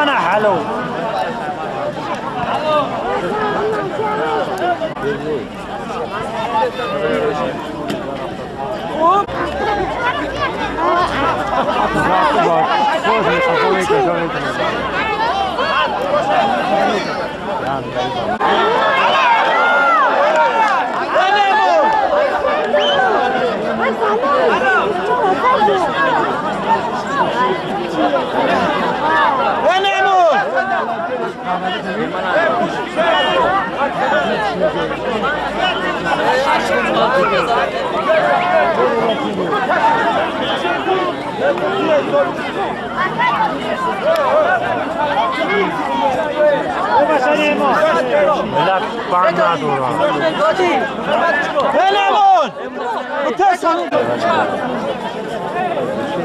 انا حلو.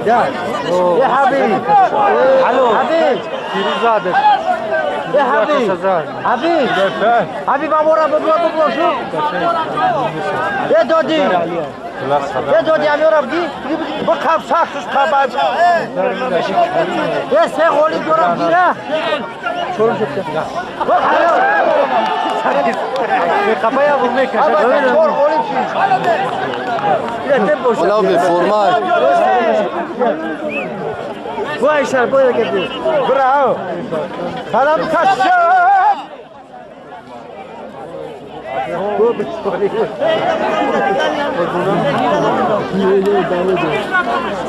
يا حبيبي حبيبي يا حبيبي حبيبي حبيبي عمورة ببلو شوف يا دودي يا دودي عمورة بدي بقى بساكش قبا يا سيغولي دورة بدي لا ولو بفورماي براو سلام كشف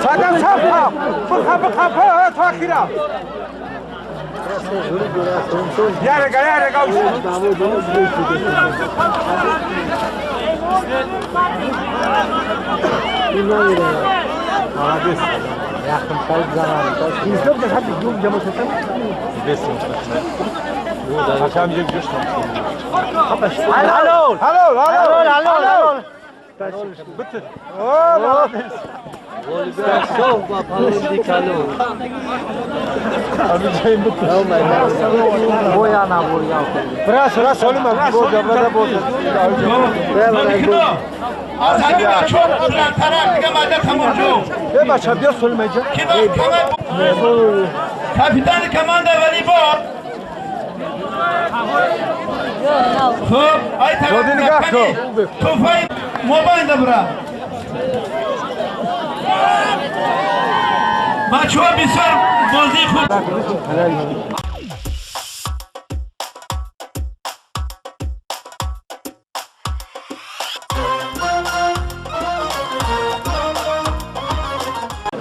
سلام صفا بخا بخا تاخيرا يا رجال يا رجال هلو هلو هلو هلو کاپیتان کمانده ولی با خب ای طرف توفای موبایل دبرا بچه ها بسیار بازی خوب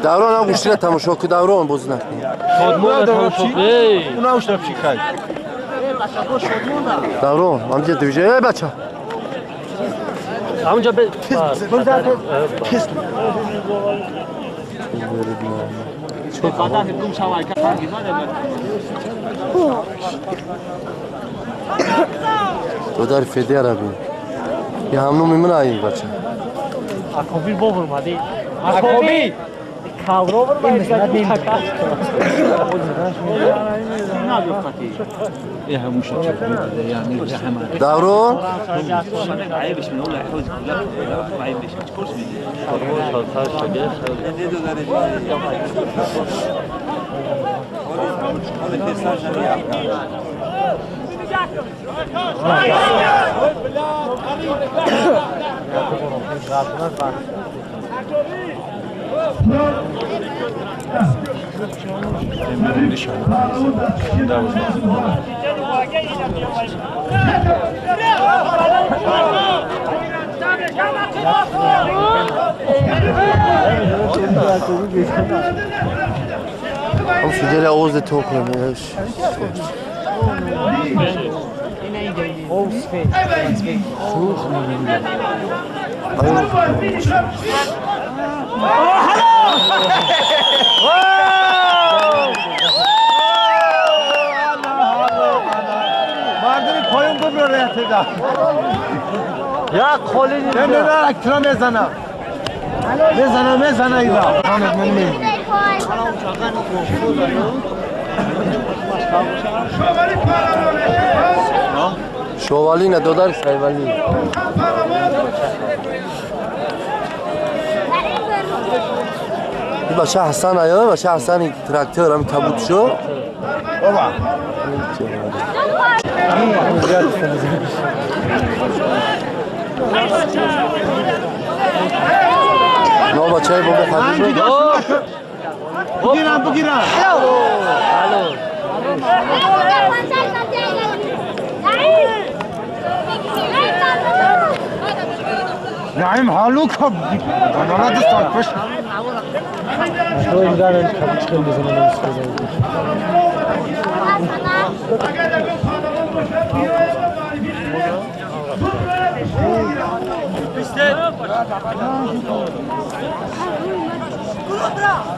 Даврон ҳам гӯштира тамошо ку, Даврон бозӣ накунӣ. Даврон, ҳамҷа движа, эй бача. Ҳамҷа Додари Феди Араби. Я ҳамнуми ман ай бача. Акоби бовур мади. Акоби. Даврон ҳам судяра овозе то кунам. Mardini koyun bu buraya teda. Ya kolini. Ben de elektro mezana. Mezana mezana ida. Шовали на додар Сайвали. Бача Ҳасан ая, бача Ҳасани трактор ҳам кабуд шо. Оба. Но бачаи бобо Хадижа. بگیرم بگیرم. نعیم حالو کب دانالا دست پشت. تو این دارن کبوچ خیلی بزنن نمی‌سازن.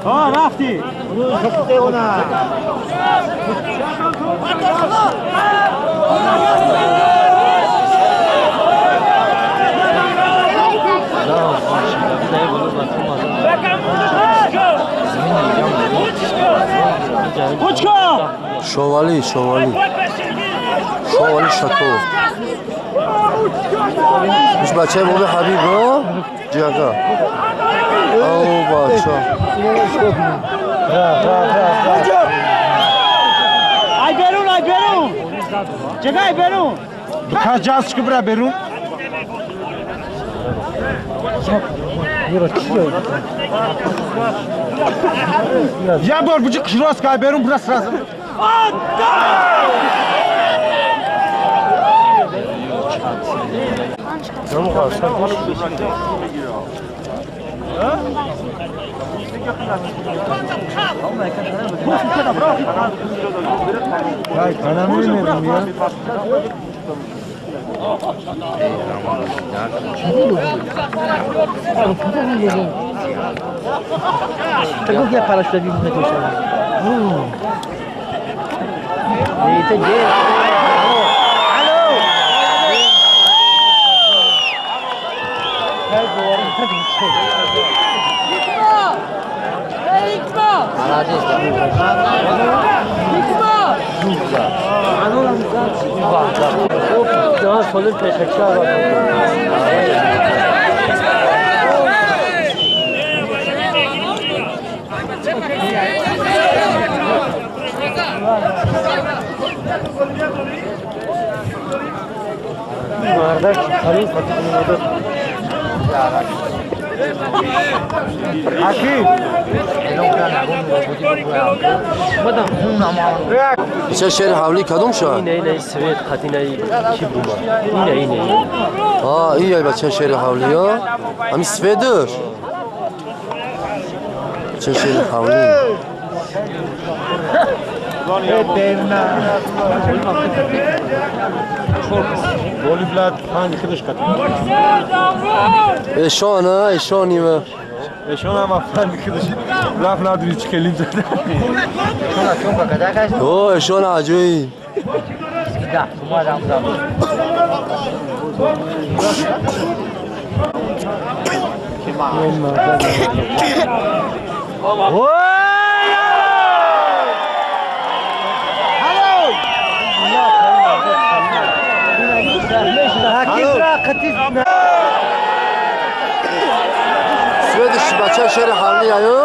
ها رفتی. شوالی شوالی شوالی شکو مش بچه بابی حبیب ها جیگا او بچه ای بیرون ای بیرون جگا ای بیرون بکا جاز کبرا بیرون Ya bor bucu kışros kay berun burası razı. Ya kanamı yemedim ya. تقول يا بارش تبي من توشان. چه شعر حولی کدوم شد؟ اینه اینه سوید خطینه کی بوما اینه اینه آه این بچه شعر حولی ها همین سویدش چه شعر حولی ایشان ها ایشانی و ایشان هم افغان خودش رفت ندونی چه کلیم زده. او ایشان عجویی سویدش بچه شهر حالی آیو؟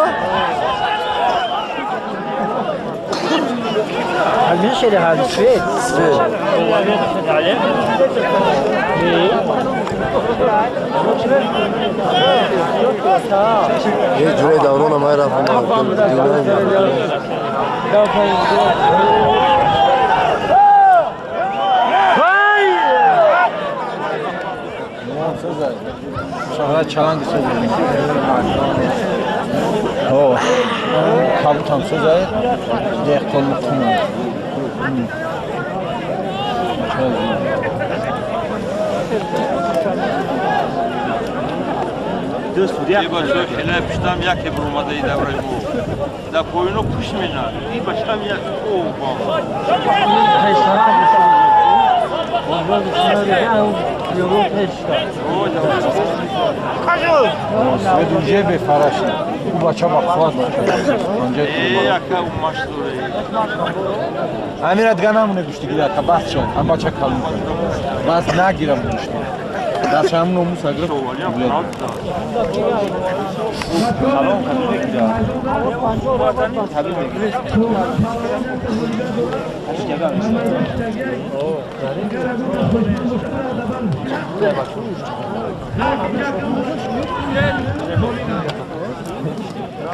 حالی شهر حالی سوید سوید یه جوری دوران هم های رفت Şahra çalan söz O. Kabutam söz ayır. Dehkonlu kuma. یه باشه خیلی پشتم یک برومده ای دوره مو در پایینو پوش مینا این باشم یک او با سوید به فرش. او بچه با خواد باشه. امیر دیگه نمونه گوشتی گیره تا بس شد. هم بچه کالون بس نگیرم گوشتی. دست همون نموس اگرفت. سلام ده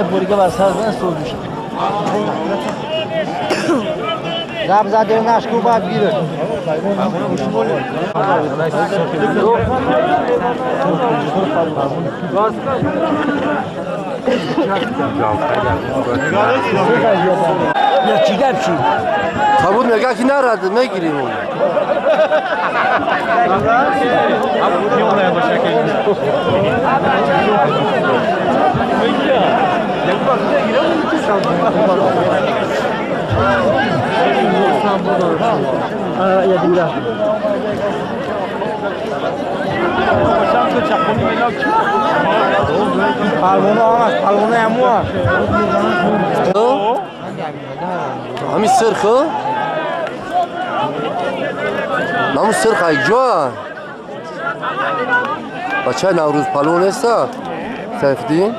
بریگه بر سر زن سوز میشه. زب زده نشکو باید گیره. Tabut میگه که نرد میگیریم اون. همین سرخه؟ نمو سرخ ایجا بچه نوروز پلو نیست سیفدین؟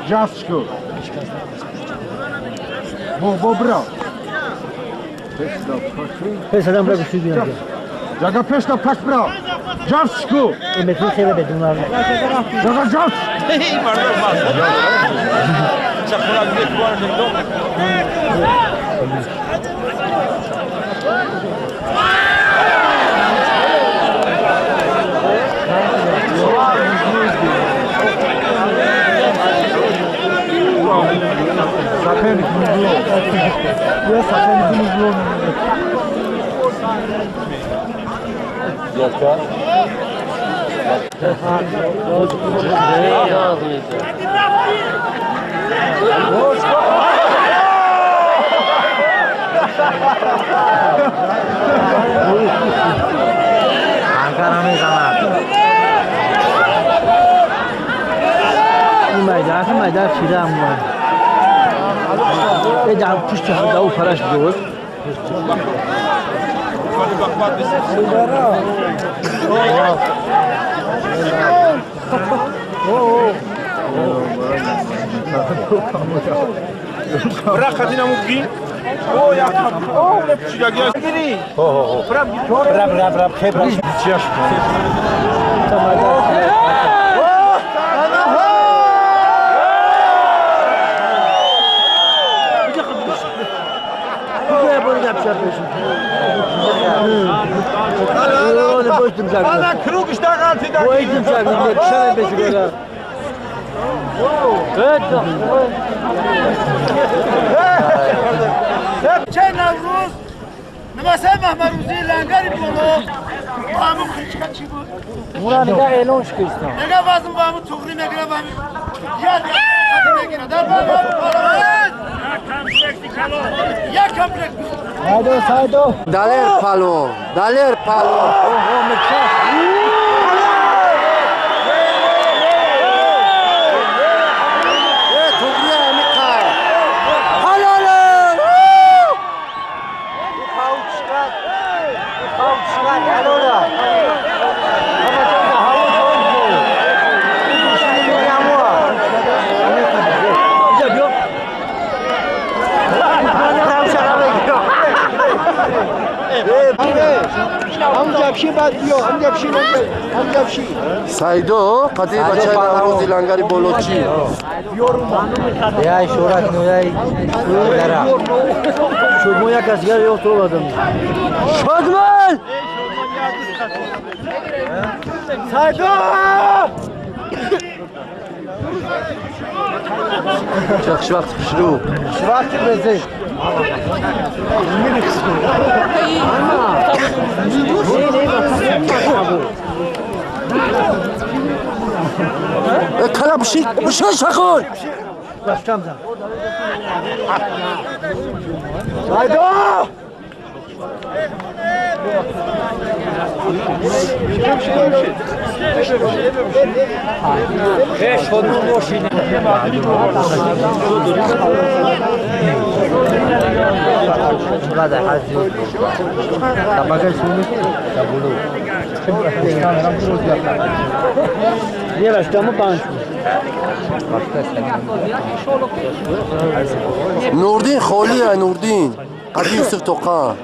Jasku. Bo bra. Jaga peshta pash bra. Jasku. Jaga jas. چه نوروز نماسه محمد لنگری بولو با همون خیچکا چی بود؟ مولا نگاه اعلانش کردم. نگاه بازم با همون تغری میگیره با همون یاد خطی میگیره در با یک کمپلکس سایدو سایدو دالر پالو دالر پالو Сайдо, қати бачаи Наврӯзи лангари болочӣ. Яй шӯрак нуяй дара. Шумо як аз дигар ёфт овардам. Шодмон! Сайдо! Ча хушвақти хушрӯ. Хушвақти безӣ. Кала буши, буши шахун. Сайдо! Нурдин холия, Нурдин. Қади Юсуф тоқа.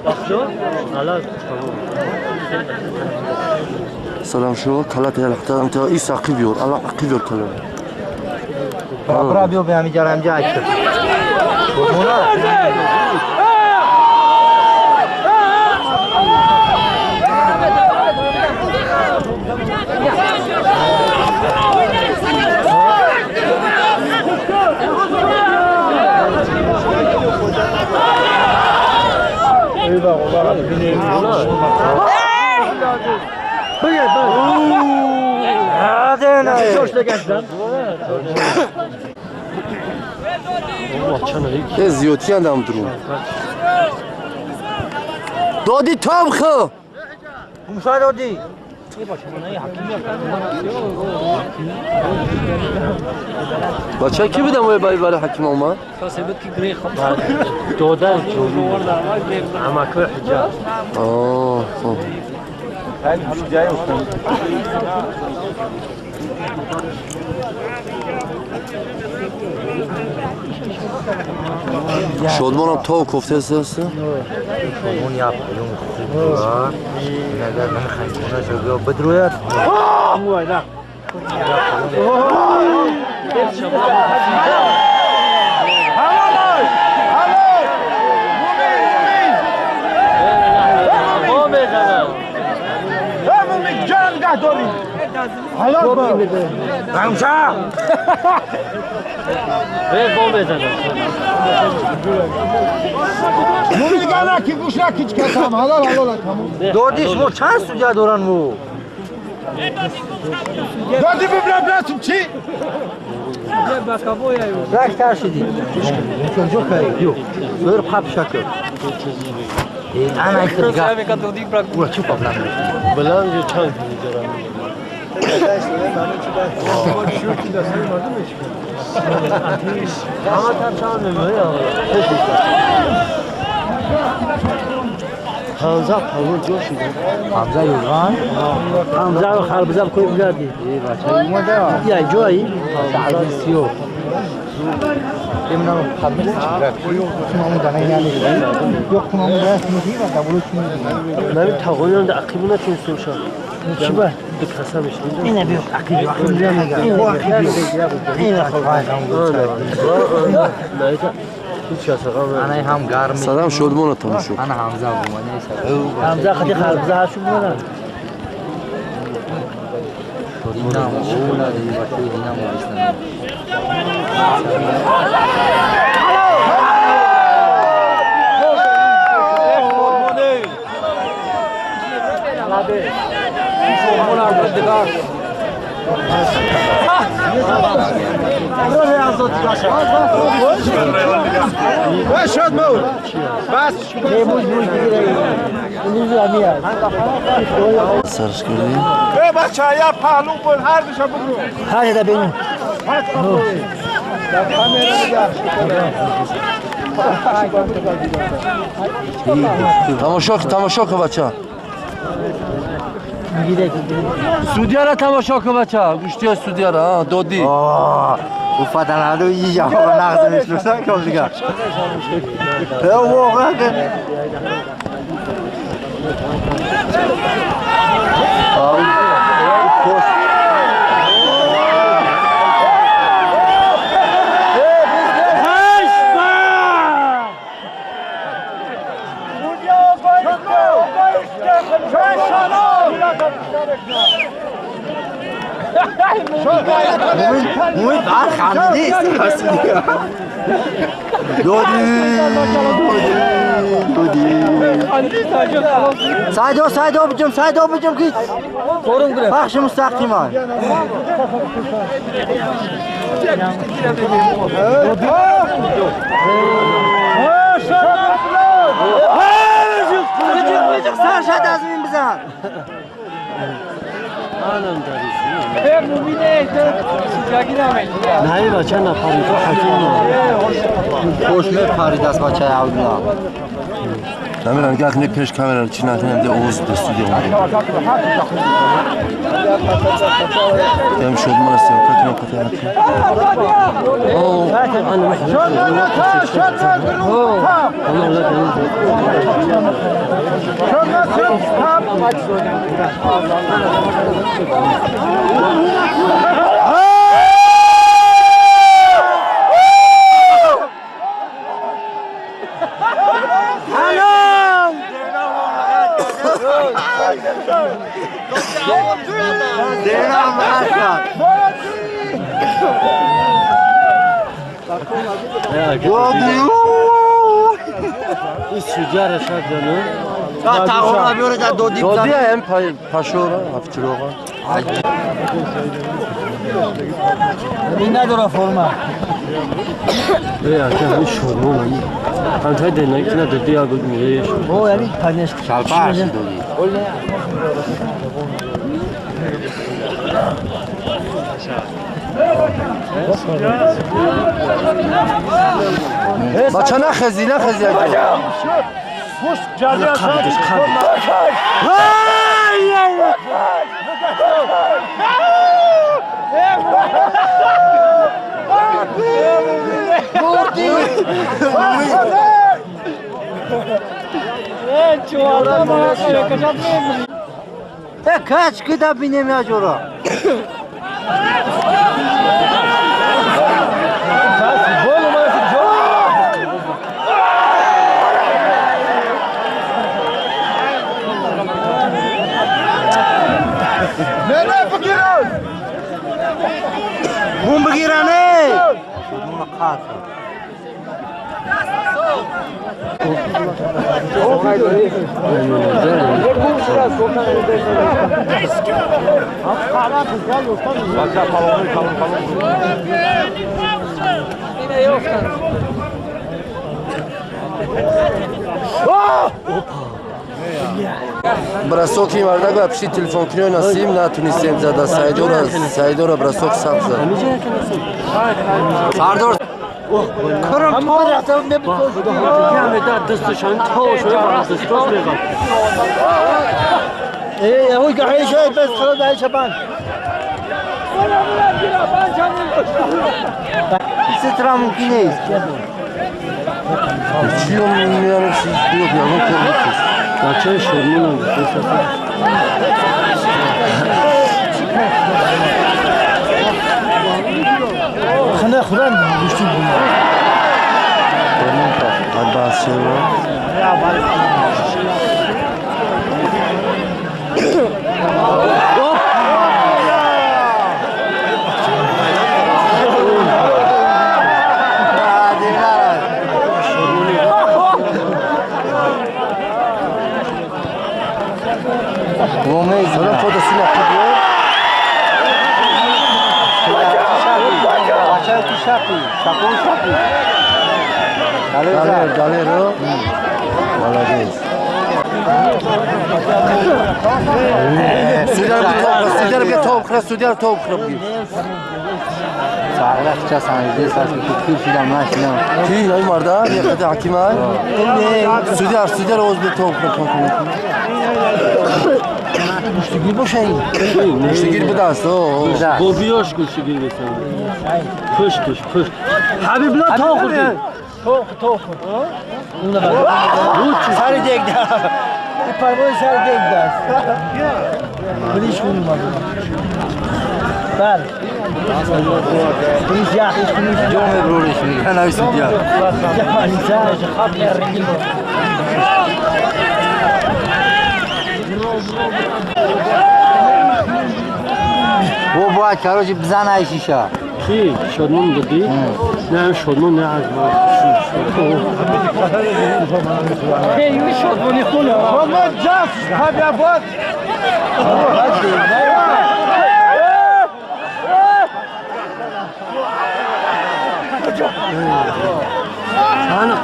Салам шо, калат ялахта, анта ис ақиб ёр, ала ақиб ёр кала. Бра биё бе ҳамиҷа ҳамиҷа айт. Е зиёдтиян дам дру. Доди тамхо. Муса доди. Бача ки будам ой бари бари ҳаким омад? Дода амаку ҳиҷаб. Аа, хуб. Шодмонам то кофтест аст? Шодмон як паём хуб буд. Агар намехоҳӣ шо бидрояд. Доди шумо чанд судя доранд мо? Доди бибра чӣ? Рактар шудӣ. Зӯр пап шакр. Ана дигар. Ура чӣ проблем? Баланд чанд дорам. Hamza павло ҷо шуда. Ҳамза юрған? Ҳамза харбуза кои бугарди. Э бача юмада. Я ҷои. Саъди сиё. Имна пабмис чигра. Кунаму дана яни. Ё кунаму дана муди ва давлу чуни. Нави тағоён да ақибуна чун сӯша. Чӣ ба? Ду каса мешид. Ина биё ақиб ақиб нага. Бо ақиб. Ина Ана ҳам гарм. Салам шодмона тамошо. Ана Ҳамза бумани. Ҳамза қади харбуза ҳашу бумана. Динамо, ола бачаи Динамо бистан. Сарш кардӣ? Э бача я паҳлу бул ҳар душа бигӯ. Ҳар да бинем. Тамошо кун, тамошо кун бача. Судьяра тамошо кун бача. Гӯштия судьяра, а, додӣ. Уфаданаду ия нағз мешносам ком дигар. Воқеан. سایدو سایدو بجم سایدو بجم کی بخش مستقیما بجم سر شد از این بزن نه بچه نپرید تو حکیم خوش میپرید از بچه عبدالله نمیدونم که اکنه پیش کامرا چی نکنم ده اوز به استودیو اومدیم دم شد من است کتنا قطعه این سوجه را شد جانو تا بیاره در دودی دودی هم پاشورا هفتروغا این نداره فرما ای اگه همین شورمان همی همتای دنایی که ندادی یا بود میره او یعنی پنج شلپاش دودی بچه نخزی نخزی اگه کچ که دا بینیم یا جورا بوم بگیرانه Бросок и мардак ва пиши телефон кунё насим натунистем зада Сайдора Сайдора бросок саб зад. سردار کرم تو رفتم همه در دستشان تا شده برای دستاش میگم ای هو قاعد شوي بس خلاص هاي شبان سترا ممکن نیست چی میانم چی yok ya korkuyoruz. بچه شورمان هم خنا خورن گوشتی من بحث شد. Sonra fotosunu yapıyor. Daler, Dalero. Молодец. Судья судья bir top kıra, судья top kıra. Ki nay marda, bir kadar hakim ay. Судья, судья oz bir top kıra kontrol. Müştegir bu da o. با بیاش گوشی گیر بسن پشتش پشت حبیب لا تا خوردی سر دیگ پرواز سر دیگ دست. بلیش خون اومد. بله. بلیش یخش بلیش. جامع برولش میگه نویسی بیا. او باید کراچی بزن ای شیشه. کی؟ شادمان دادی؟ نه شادمان نه از ما. شادمانی خونه. شادمان جف حبیبات. انا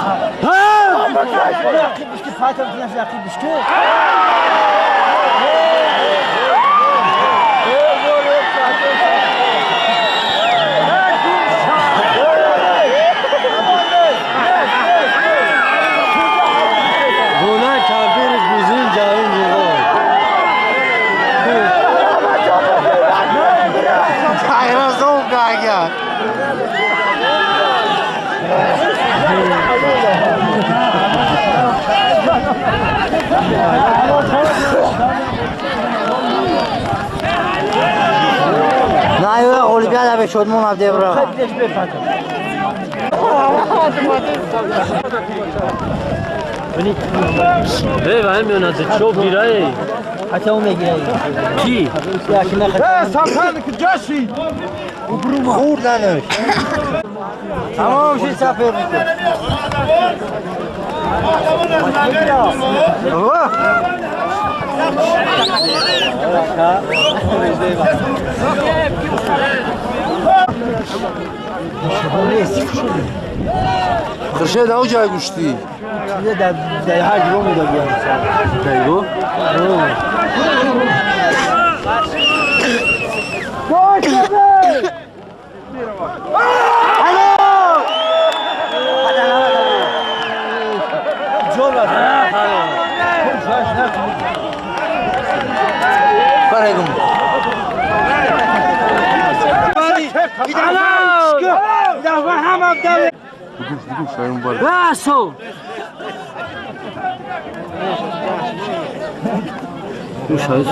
نه اولمپیاد به شدمون هم دیبرا. ای وای میونه چوب گیرای. حتی اون میگیره. کی؟ سلطان کجاشی؟ خوردنش. تمام شد سفر میکنه. خرشید او جای گوشتی. در هر رو میدادی. دیگو؟ باسو مش عايز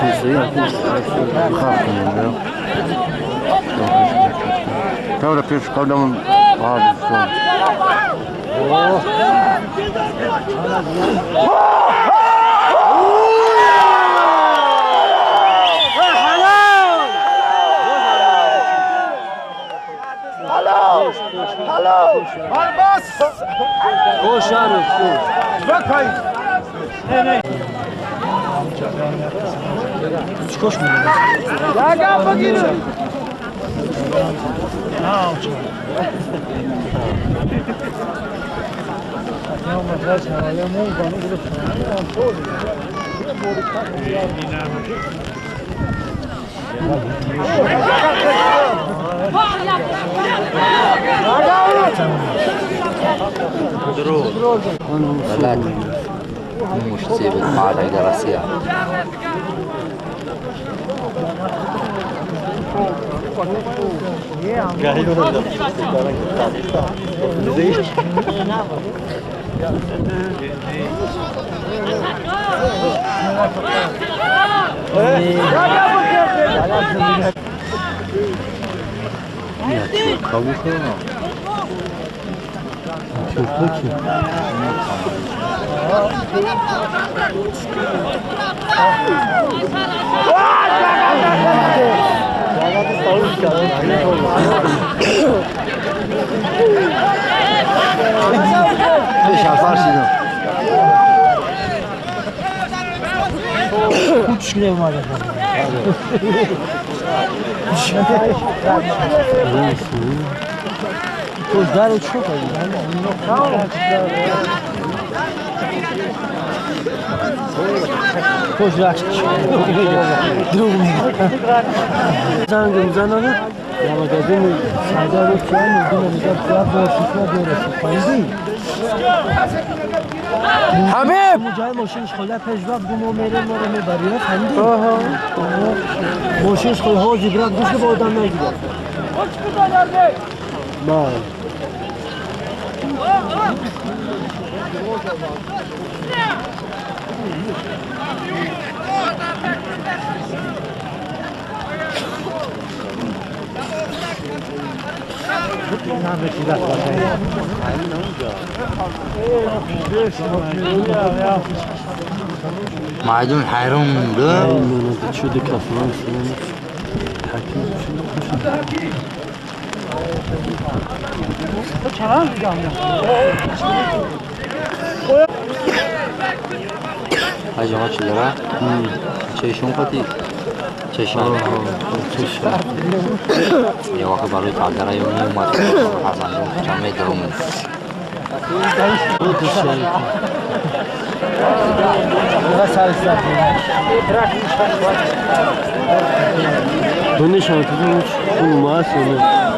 Dobra, pierwszy kordon. خوش عروس خوش. مش تسيب المعاد راسية. حبیب جای ماشینش خدا پژواک دو میره ما رو میبری فهمیدی؟ ماشینش خدا ها جبران دوش با آدم نگیره. نه. Мардум ҳайрон монда. Ҳаҷ оға чӣ дора? Чешум қати? Чешам. Я вақт барои тағдара ё меомад фарзандон чанд медаром. Донишам, ки хун маст.